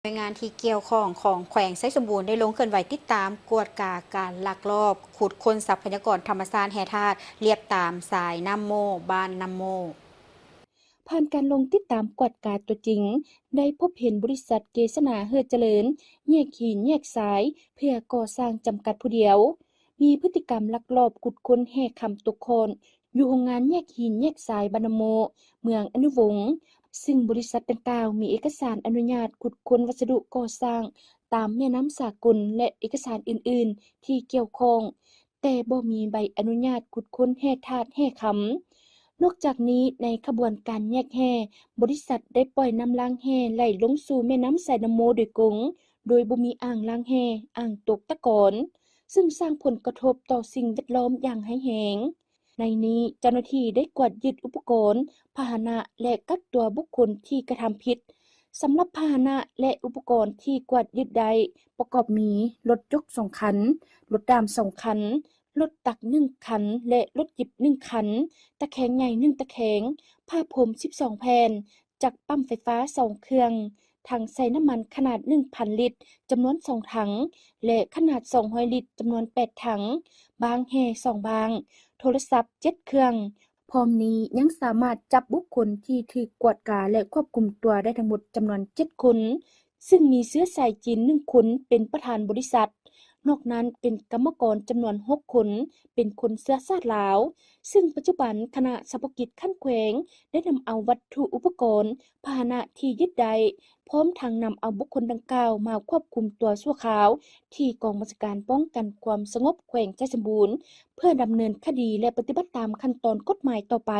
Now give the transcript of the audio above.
ໜ່ວຍງານທີ່ກ່ຽວຂ້ອງຂອງແຂວງໄຊສົມບູນ ໄດ້ລົງເຄື່ອນໄຫວຕິດຕາມກວດກາການລັກລອບຂຸດຄົ້ນຊັບພະຍາກອນທຳມະຊາດແຮ່ທາດລຽບຕາມສາຍນ້ຳໂມ ບ້ານນ້ຳໂມ. ຜ່ານການລົງຕິດຕາມກວດກາຕົວຈິງ, ໄດ້ພົບເຫັນບໍລິສັດເກສນາເຮີດຈະເລີນ ແຍກຫີນແຍກຊາຍ ເພື່ອກໍ່ສ້າງຈຳກັດຜູ້ດຽວ ມີພຶດຕິກຳລັກລອບຂຸດຄົ້ນແຮ່ຄຳຕົກຄ້ອນ ຢູ່ໂຮງງານແຍກຫີນແຍກຊາຍບ້ານນ້ຳໂມ ເມືອງອະນຸວົງ ຊຶ່ງບໍລິສັດດັ່ງກ່າວມີເອກະສານອະນຸຍາດຂຸດຄົ້ນວັດສະດຸກໍ່ສ້າງຕາມແມ່ນ້ຳສາກົນ ແລະ ເອກະສານອື່ນໆທີ່ກ່ຽວຂ້ອງ, ແຕ່ບໍ່ມີໃບອະນຸຍາດຂຸດຄົ້ນແຮ່ທາດແຮ່ຄຳ. ນອກຈາກນີ້, ໃນຂະບວນການແຍກແຮ່, ບໍລິສັດໄດ້ປ່ອຍນ້ຳລ້າງແຮ່ໄຫຼລົງສູ່ແມ່ນ້ຳສາຍນ້ຳໂມໂດຍກົງ, ໂດຍບໍ່ມີອ່າງລ້າງແຮ່, ອ່າງຕົກຕະກອນ, ຊຶ່ງສ້າງຜົນກະທົບຕໍ່ສິ່ງແວດລ້ອມຢ່າງຮ້າຍແຮງ. ໃນນີ້ເຈົ້າໜ້າທີ່ໄດ້ກວດຍຶດອຸປະກອນ, ພາຫະນະ ແລະ ກັກຕົວບຸກຄົນທີ່ກະທຳຜິດ. ສຳລັບພາຫະນະ ແລະ ອຸປະກອນທີ່ກວດຍຶດໄດ້ ປະກອບມີ ລົດຈົກສອງຄັນ, ລົດດາມສອງຄັນ, ລົດຕັກໜຶ່ງຄັນ ແລະ ລົດຫຍິບໜຶ່ງຄັນ, ຕະແຄງໃຫຍ່ໜຶ່ງຕະແຄງ, ຜ້າພົມສິບສອງແຜ່ນ, ຈັກປ້ຳໄຟຟ້າສອງເຄື່ອງ, ຖັງໃສ່ນ້ຳມັນຂະໜາດໜຶ່ງພັນລິດ ຈຳນວນສອງຖັງ ແລະ ຂະໜາດສອງຮ້ອຍລິດ ຈຳນວນແປດຖັງ, ບ້າງແຮ່ສອງບ້າງ, ໂທລະສັບເຈັດເຄື່ອງ. ພ້ອມນີ້ຍັງສາມາດຈັບບຸກຄົນທີ່ຖືກກວດກາ ແລະ ຄວບຄຸມຕົວໄດ້ທັງໝົດຈຳນວນເຈັດຄົນ, ຊຶ່ງມີເຊື້ອສາຍຈີນໜຶ່ງຄົນເປັນປະທານບໍລິສັດ, ນອກນັ້ນເປັນກຳມະກອນຈຳນວນຫົກຄົນ ເປັນຄົນເຊື້ອຊາດລາວ, ຊຶ່ງປັດຈຸບັນຄະນະສະເພາະກິດຂັ້ນແຂວງໄດ້ນຳເອົາວັດຖຸອຸປະກອນ ພາຫະນະທີ່ຍຶດໄດ້, ພ້ອມທັງນຳເອົາບຸກຄົນດັ່ງກ່າວມາຄວບຄຸມຕົວຊົ່ວຄາວ ທີ່ກອງບັນຊາການປ້ອງກັນຄວາມສະຫງົບແຂວງໄຊສົມບູນ ເພື່ອດຳເນີນຄະດີ ແລະ ປະຕິບັດຕາມຂັ້ນຕອນກົດໝາຍຕໍ່ໄປ.